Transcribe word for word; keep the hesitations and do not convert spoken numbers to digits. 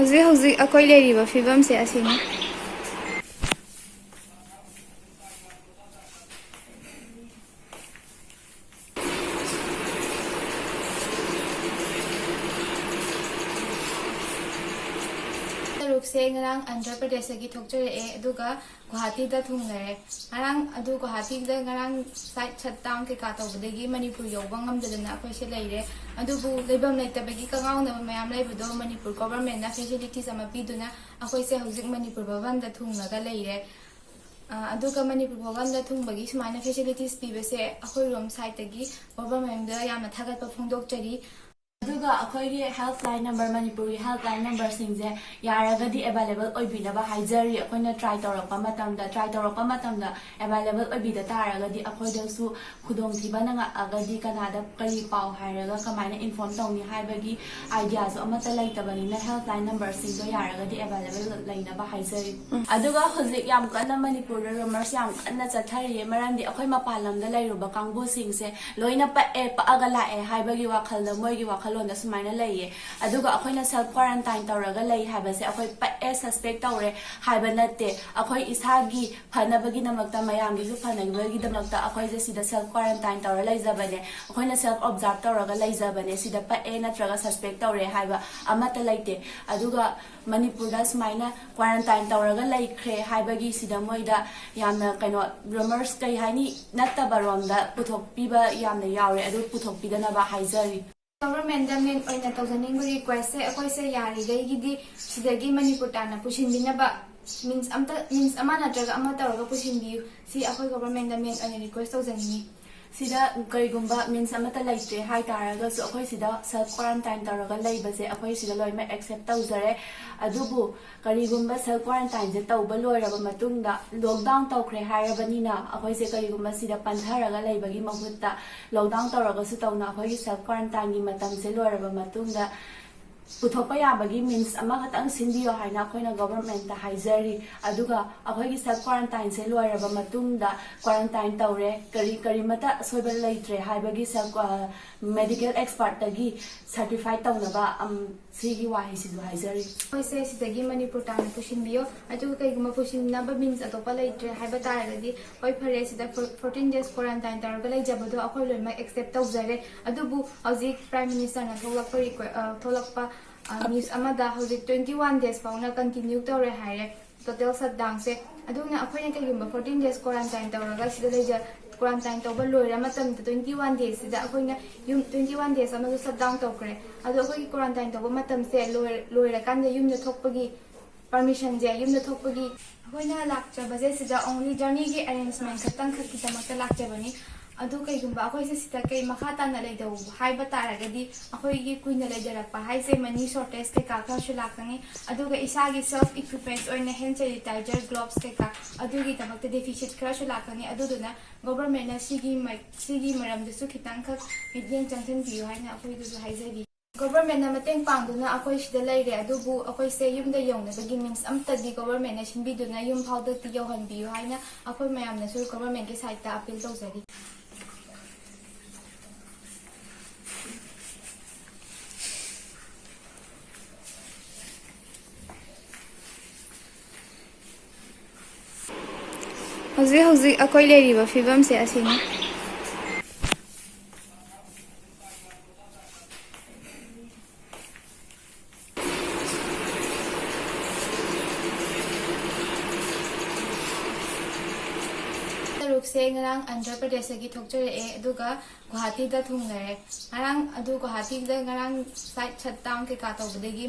ꯍꯧꯖꯤꯛ ꯍꯧꯖꯤꯛ ꯑꯩꯈꯣꯏ ꯂꯩꯔꯤꯕ ꯐꯤꯕꯝꯁꯦ ꯑꯁꯤꯅꯤ꯫ ꯇꯔꯨꯛꯁꯦ ꯉꯔꯥꯡ ꯑꯟꯙ꯭ꯔ ꯄ꯭ꯔꯗꯦꯁꯇꯒꯤ ꯊꯣꯛꯆꯔꯛꯑꯦ, ꯑꯗꯨꯒ ꯒꯨꯋꯥꯍꯥꯇꯤꯗ ꯊꯨꯡꯂꯔꯦ꯫ ꯉꯔꯥꯡ ꯑꯗꯨ ꯒꯨꯋꯥꯍꯥꯇꯤꯗ ꯉꯔꯥꯡ flight shutdown ꯀꯩꯀꯥ ꯇꯧꯕꯗꯒꯤ ꯃꯅꯤꯄꯨꯔ ꯌꯧꯕ ꯉꯝꯗꯗꯅ ꯑꯩꯈꯣꯏꯁꯦ ꯂꯩꯔꯦ꯫ ꯑꯗꯨꯕꯨ ꯂꯩꯐꯝ ꯂꯩꯇꯕꯒꯤ ꯀꯉꯥꯎꯅꯕ ꯃꯌꯥꯝ ꯂꯩꯕꯗꯣ ꯃꯅꯤꯄꯨꯔ government ꯅ facilities ꯑꯃ ꯄꯤꯗꯨꯅ ꯑꯩꯈꯣꯏꯁꯦ ꯍꯧꯖꯤꯛ ꯃꯅꯤꯄꯨꯔ ꯚꯕꯟꯗ ꯊꯨꯡꯂꯒ ꯂꯩꯔꯦ꯫ ꯑ, ꯑꯗꯨꯒ ꯃꯅꯤꯄꯨꯔ ꯚꯕꯟꯗ ꯊꯨꯡꯕꯒꯤ ꯁꯨꯃꯥꯏꯅ facilities ꯄꯤꯕꯁꯦ ꯑꯩꯈꯣꯏꯔꯣꯝ side ꯇꯒꯤ government ꯗ ꯌꯥꯝꯅ ꯊꯥꯒꯠꯄ ꯐꯣꯡꯗꯣꯛꯆꯔꯤ꯫ ꯑꯗꯨꯒ ꯑꯩꯈꯣꯏꯒꯤ helpline number, ꯃꯅꯤꯄꯨꯔꯒꯤ helpline number ꯁꯤꯡꯁꯦ ꯌꯥꯔꯒꯗꯤ available ꯑꯣꯏꯕꯤꯅꯕ ꯍꯥꯏꯖꯔꯤ꯫ ꯑꯩꯈꯣꯏꯅ try ꯇꯧꯔꯛꯄ ꯃꯇꯝꯗ, try ꯇꯧꯔꯛꯄ ꯃꯇꯝꯗ available ꯑꯣꯏꯕꯤꯗ ꯇꯥꯔꯒꯗꯤ ꯑꯩꯈꯣꯏꯗꯁꯨ ꯈꯨꯗꯣꯡꯊꯤꯕ ꯅꯪꯉꯛꯑꯒꯗꯤ ꯀꯅꯥꯗ ꯀꯔꯤ ꯄꯥꯎ ꯍꯥꯏꯔꯒ ꯀꯃꯥꯏꯅ inform ꯇꯧꯅꯤ ꯍꯥꯏꯕꯒꯤ idea ꯁꯨ ꯑꯃꯠꯇ ꯂꯩꯇꯕꯅꯤꯅ helpline number ꯁꯤꯡꯗꯣ ꯌꯥꯔꯒꯗꯤ available ꯂꯩꯅꯕ ꯍꯥꯏꯖꯔꯤ꯫ ꯎꯝ꯫ ꯑꯗꯨꯒ ꯍꯧꯖꯤꯛ ꯌꯥꯝ ꯀꯟꯅ ꯃꯅꯤꯄꯨꯔꯗ rumors ꯌꯥꯝ ꯀꯟꯅ ꯆꯠꯊꯔꯤꯌꯦ, ꯃꯔꯝꯗꯤ ꯑꯩꯈꯣꯏ ꯃꯄꯥꯟ ꯂꯝꯗ ꯂꯩꯔꯨꯕ ꯀꯥꯡꯕꯨꯁꯤꯡꯁꯦ ꯂꯣꯏꯅ ꯄꯛꯑꯦ, ꯄꯛꯑꯒ ꯂꯥꯛꯑꯦ ꯍꯥꯏꯕꯒꯤ ꯋꯥꯈꯜꯗ, ꯃꯣꯏꯒꯤ ꯋꯥꯈꯜꯂꯣꯟꯗ ꯁꯨꯃꯥꯏꯅ ꯂꯩꯌꯦ꯫ ꯑꯗꯨꯒ ꯑꯩꯈꯣꯏꯅ self quarantine ꯇꯧꯔꯒ ꯂꯩ ꯍꯥꯏꯕꯁꯦ ꯑꯩꯈꯣꯏ ꯄꯛꯑꯦ, suspect ꯇꯧꯔꯦ ꯍꯥꯏꯕ ꯅꯠꯇꯦ꯫ ꯑꯩꯈꯣꯏ ꯏꯁꯥꯒꯤ ꯐꯅꯕꯒꯤꯗꯃꯛꯇ, ꯃꯌꯥꯝꯒꯤꯁꯨ ꯐꯅꯕꯒꯤꯗꯃꯛꯇ ꯑꯩꯈꯣꯏꯁꯦ ꯁꯤꯗ self quarantine ꯇꯧꯔ ꯂꯩꯖꯕꯅꯦ, ꯑꯩꯈꯣꯏꯅ self observe ꯇꯧꯔꯒ ꯂꯩꯖꯕꯅꯦ꯫ ꯁꯤꯗ ꯄꯛꯑꯦ ꯅꯠꯇ꯭ꯔꯒ suspect ꯇꯧꯔꯦ ꯍꯥꯏꯕ ꯑꯃꯠꯇ ꯂꯩꯇꯦ꯫ ꯑꯗꯨꯒ ꯃꯅꯤꯄꯨꯔꯗ ꯁꯨꯃꯥꯏꯅ quarantine ꯇꯧꯔꯒ ꯂꯩꯈ꯭ꯔꯦ ꯍꯥꯏꯕꯒꯤ ꯁꯤꯗ ꯃꯣꯏꯗ ꯌꯥꯝꯅ ꯀꯩꯅꯣ, rumors ꯀꯩ ꯍꯥꯏꯅꯤ, ꯅꯠꯇꯕ ꯔꯣꯝꯗ ꯄꯨꯊꯣꯛꯄꯤꯕ ꯌꯥꯝꯅ ꯌꯥꯎꯔꯦ, ꯑꯗꯨ ꯄꯨꯊꯣꯛꯄꯤꯗꯅꯕ ꯍꯥꯏꯖꯔꯤ꯫ Government ꯗ main ꯑꯣꯏꯅ ꯇꯧꯖꯅꯤꯡꯕ request ꯁꯦ, ꯑꯩꯈꯣꯏꯁꯦ ꯌꯥꯔꯤꯈꯩꯒꯤꯗꯤ ꯁꯤꯗꯒꯤ ꯃꯅꯤꯄꯨꯔ ꯇꯥꯟꯅ ꯄꯨꯁꯤꯟꯕꯤꯅꯕ, means ꯑꯝꯇ, means ꯑꯃ ꯅꯠꯇ꯭ꯔꯒ ꯑꯃ ꯇꯧꯔꯒ ꯄꯨꯁꯤꯟꯕꯤꯌꯨ, ꯁꯤ ꯑꯩꯈꯣꯏ government ꯗ main ꯑꯣꯏꯅ request ꯇꯧꯖꯅꯤꯡꯉꯤ꯫ ꯁꯤꯗ ꯀꯔꯤꯒꯨꯝꯕ means ꯑꯃꯠꯇ ꯂꯩꯇ꯭ꯔꯦ ꯍꯥꯏ ꯇꯥꯔꯒꯁꯨ, ꯑꯩꯈꯣꯏ ꯁꯤꯗ self quarantine ꯇꯧꯔꯒ ꯂꯩꯕꯁꯦ ꯑꯩꯈꯣꯏ ꯁꯤꯗ ꯂꯣꯏꯅꯃꯛ accept ꯇꯧꯖꯔꯦ꯫ ꯑꯗꯨꯕꯨ ꯀꯔꯤꯒꯨꯝꯕ self quarantine ꯁꯦ ꯇꯧꯕ ꯂꯣꯏꯔꯕ ꯃꯇꯨꯡꯗ, lockdown ꯇꯧꯈ꯭ꯔꯦ ꯍꯥꯏꯔꯕꯅꯤꯅ, ꯑꯩꯈꯣꯏꯁꯦ ꯀꯔꯤꯒꯨꯝꯕ ꯁꯤꯗ ꯄꯟꯊꯔꯒ ꯂꯩꯕꯒꯤ ꯃꯍꯨꯠꯇ, lockdown ꯇꯧꯔꯒꯁꯨ ꯇꯧꯅ, ꯑꯩꯈꯣꯏꯒꯤ self quarantine ꯒꯤ ꯃꯇꯝꯁꯦ ꯂꯣꯏꯔꯕ ꯃꯇꯨꯡꯗ ꯄꯨꯊꯣꯛꯄ ꯌꯥꯕꯒꯤ means ꯑꯃꯈꯛꯇꯪ ꯁꯤꯟꯕꯤꯌꯣ ꯍꯥꯏꯅ ꯑꯩꯈꯣꯏꯅ government ꯇ ꯍꯥꯏꯖꯔꯤ꯫ ꯑꯗꯨꯒ ꯑꯩꯈꯣꯏꯒꯤ self quarantine ꯁꯦ ꯂꯣꯏꯔꯕ ꯃꯇꯨꯡꯗ, quarantine ꯇꯧꯔꯦ, ꯀꯔꯤ, ꯀꯔꯤꯃꯠꯇ ꯑꯁꯣꯏꯕ ꯂꯩꯇ꯭ꯔꯦ ꯍꯥꯏꯕꯒꯤ self, ꯑ, medical expert ꯇꯒꯤ certify ꯇꯧꯅꯕ, ꯑꯝ, ꯁꯤꯒꯤ ꯋꯥꯍꯩꯁꯤꯁꯨ ꯍꯥꯏꯖꯔꯤ꯫ ꯑꯩꯈꯣꯏꯁꯦ ꯁꯤꯗꯒꯤ ꯃꯅꯤꯄꯨꯔ ꯇꯥꯟꯅ ꯄꯨꯁꯤꯟꯕꯤꯌꯣ, ꯑꯗꯨꯒ ꯀꯩꯒꯨꯝꯕ ꯄꯨꯁꯤꯟꯅꯕ means ꯑꯇꯣꯞꯄ ꯂꯩꯇ꯭ꯔꯦ ꯍꯥꯏꯕ ꯇꯥꯔꯒꯗꯤ, ꯍꯣꯏ, ꯐꯔꯦ, ꯁꯤꯗ fourteen days quarantine ꯇꯧꯔꯒ ꯂꯩꯖꯕꯗꯣ ꯑꯩꯈꯣꯏ ꯂꯣꯏꯅꯃꯛ accept ꯇꯧꯖꯔꯦ꯫ ꯑꯗꯨꯕꯨ ꯍꯧꯖꯤꯛ Prime Ministerꯅ ꯊꯣꯛꯂꯛꯄ requ- ꯑ, ꯊꯣꯛꯂꯛꯄ news ꯑꯃꯗ ꯍꯧꯖꯤꯛ twenty one days ꯐꯥꯎꯅ continue ꯇꯧꯔꯦ ꯍꯥꯏꯔꯦ꯫ Total shutdownꯁꯦ꯫ ꯑꯗꯨꯅ ꯑꯩꯈꯣꯏꯅ ꯀꯩꯒꯨꯝꯕ fourteen days quarantine ꯇꯧꯔꯒ ꯁꯤꯗ ꯂꯩꯖ quarantine ꯇꯧꯕ ꯂꯣꯏꯔ ꯃꯇꯝꯗ twenty one daysꯁꯤꯗ ꯑꯩꯈꯣꯏꯅ ꯌꯨꯝ twenty one days ꯑꯃꯁꯨ shutdown ꯇꯧꯈ꯭ꯔꯦ꯫ ꯑꯗꯣ ꯑꯩꯈꯣꯏꯒꯤ quarantine ꯇꯧꯕ ꯃꯇꯝꯁꯦ ꯂꯣꯏꯔ- ꯂꯣꯏꯔꯀꯥꯟꯗ ꯌꯨꯝꯗ ꯊꯣꯛꯄꯒꯤ permissionꯁꯦ, ꯌꯨꯝꯗ ꯊꯣꯛꯄꯒꯤ ꯑꯩꯈꯣꯏꯅ ꯂꯥꯛꯆꯕꯁꯦ ꯁꯤꯗ only journeyꯒꯤ arrangement ꯈꯛꯇꯪꯈꯛꯀꯤꯗꯃꯛꯇ ꯂꯥꯛꯆꯕꯅꯤ꯫ ꯑꯗꯨ ꯀꯩꯒꯨꯝꯕ ꯑꯩꯈꯣꯏꯁꯦ ꯁꯤꯗ ꯀꯩ ꯃꯈꯥ ꯇꯥꯅ ꯂꯩꯗꯧ ꯍꯥꯏꯕ ꯇꯥꯔꯒꯗꯤ, ꯑꯩꯈꯣꯏꯒꯤ ꯀꯨꯏꯅ ꯂꯩꯊꯔꯛꯄ ꯍꯥꯏꯁꯦ money shortage ꯀꯩꯀꯥ ꯈꯔꯁꯨ ꯂꯥꯛꯀꯅꯤ꯫ ꯑꯗꯨꯒ ꯏꯁꯥꯒꯤ self equipments ꯑꯣꯏꯅ hand sanitizer, gloves ꯀꯩꯀꯥ ꯑꯗꯨꯒꯤꯗꯃꯛꯇ deficit ꯈꯔꯁꯨ ꯂꯥꯛꯀꯅꯤ꯫ ꯑꯗꯨꯗꯨꯅ governmentꯅ ꯁꯤꯒꯤ ꯃ- ꯁꯤꯒꯤ ꯃꯔꯝꯗꯁꯨ ꯈꯤꯇꯪꯈꯛ ꯃꯤꯠꯌꯦꯡ ꯆꯪꯁꯤꯟꯕꯤꯌꯨ ꯍꯥꯏꯅ ꯑꯩꯈꯣꯏꯗꯁꯨ ꯍꯥꯏꯖꯔꯤ꯫ Governmentꯅ ꯃꯇꯦꯡ ꯄꯥꯡꯗꯨꯅ ꯑꯩꯈꯣꯏ ꯁꯤꯗ ꯂꯩꯔꯦ, ꯑꯗꯨꯕꯨ ꯑꯩꯈꯣꯏꯁꯦ ꯌꯨꯝꯗ ꯌꯧꯅꯕꯒꯤ means ꯑꯝꯇꯗꯤ governmentꯅ ꯁꯤꯟꯕꯤꯗꯨꯅ ꯌꯨꯝ ꯐꯥꯎꯗꯗꯤ ꯌꯧꯍꯟꯕꯤꯌꯨ ꯍꯥꯏꯅ ꯑꯩꯈꯣꯏ ꯃꯌꯥꯝꯅꯁꯨ governmentꯀꯤ sideꯇ appeal ꯇꯧꯖꯔꯤ꯫ ꯍꯧꯖꯤꯛ ꯍꯧꯖꯤꯛ ꯑꯩꯈꯣꯏ ꯂꯩꯔꯤꯕ ꯐꯤꯕꯝꯁꯦ ꯑꯁꯤꯅꯤ꯫ ꯇꯔꯨꯛꯁꯦ ꯉꯔꯥꯡ ꯑꯟꯙ꯭ꯔ ꯄ꯭ꯔꯗꯦꯁꯇꯒꯤ ꯊꯣꯛꯆꯔꯛꯑꯦ, ꯑꯗꯨꯒ ꯒꯨꯋꯥꯍꯥꯇꯤꯗ ꯊꯨꯡꯂꯔꯦ꯫ ꯉꯔꯥꯡ ꯑꯗꯨ ꯒꯨꯋꯥꯍꯥꯇꯤꯗ ꯉꯔꯥꯡ flight shutdown ꯀꯩꯀꯥ ꯇꯧꯕꯗꯒꯤ